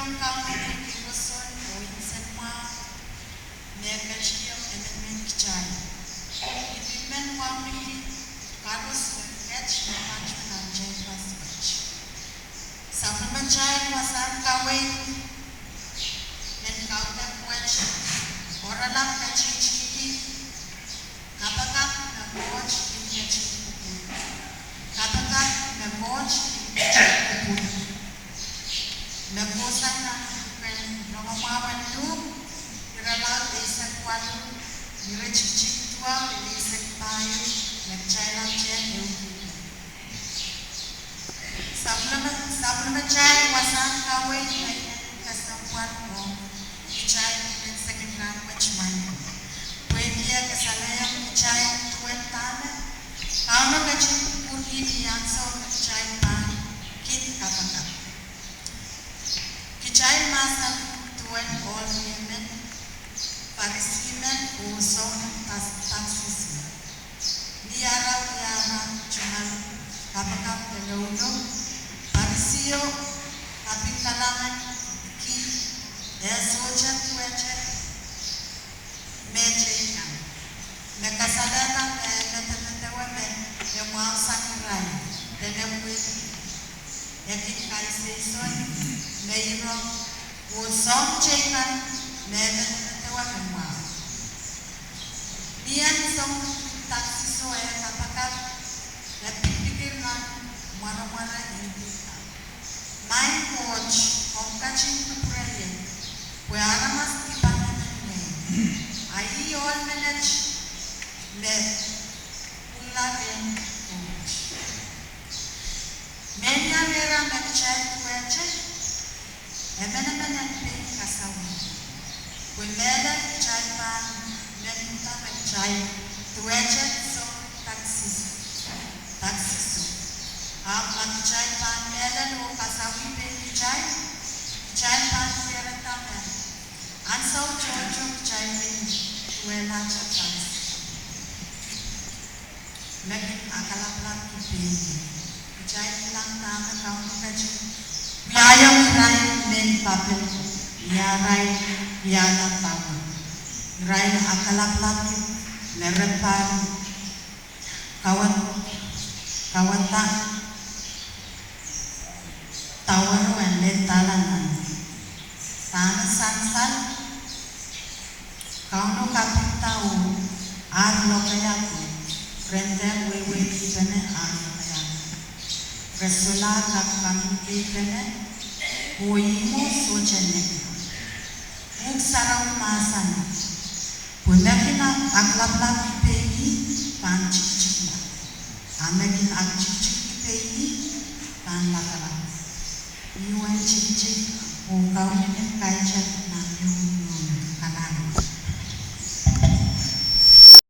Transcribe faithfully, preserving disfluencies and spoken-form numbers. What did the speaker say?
Kauno pwehki roson oh nsenamwahu me e ketikihong emenemen kitail. I pil men wauneki koaros me ket me patoh nan tehnpas wet. Sapwellimatail wasahn kaweid en kaudok wet oaralap ketihtihki kapakap me Koht kin ketin kupwur. Kapakap me Koht kin ketin kupwur. Me kohsang nan pwuken Rongamwahu en Luk, irelaud eisek waluh, iretikitik duwau lel eisek pahieu, me kitail ahpwtehn ehukihong. Sapwellime, sapwellimatail wasahn kaweid me I men kesempwal ong kitail ni uwen sekond rahnwet mwahu, pwehki e kasalehiong kitail duwen dahme Kauno ketin kupwurki ni ansou me kitail pahn kin kapakap. Kitail mahsanih duwen ohl riemen, Parisi men oh soun taksiso. Ni ara wiahla tungoal kapakap de loulo, Parisio kapingkalahnganki eh sohte duwehte mehteikan, me kasalehda me e medemedewe me e mwahusang irail, dene pwehki e kin kaiseisoan me iro, oh soahng teikan me e medemedewe me mwahu. Ni ansou me taksiso eh kapakap, e pikipikir nan mwaremware en pihda, Maing Koht, komw ketin kupwure ie, pwe aramas dipan emen wehi. A ih ohl menet me pwungla rehn Koht. Mehnia rehra me kitail duwehte emenemen en pein kasawih, pwe mehlel kitail pahn men uhda me kitail duwehte soun taksis, taksiso. Ahpw ma kitail pahn mehlel oh kasawih pein kitail, kitail pahn diarada me ansou tohto kitail kin duwehte taksiso. Me kin akalapalapki pein ie. Kitail kilang dahme Kauno ketin wiahiong irail mehn Papel ni arail wiahla dahme irail akalapalapki me re pahn kawa-, kawada dawero en lel dahla nan. Dahme sansal, Kauno kapingkihda oh ar lokaia ko, ren dehr wehwehkipene ar lokaia ko. Re solahr kak kamwukeipene, oh ihmwo sohte nehla. Pwuhk Sarawi mahsanih, pwe me kin akalapalapki pein ih pahn tikitikla, a me kin aktikitikki pein ih pahn lapalap. Ih uwen tikitik oh kaunen kaidehn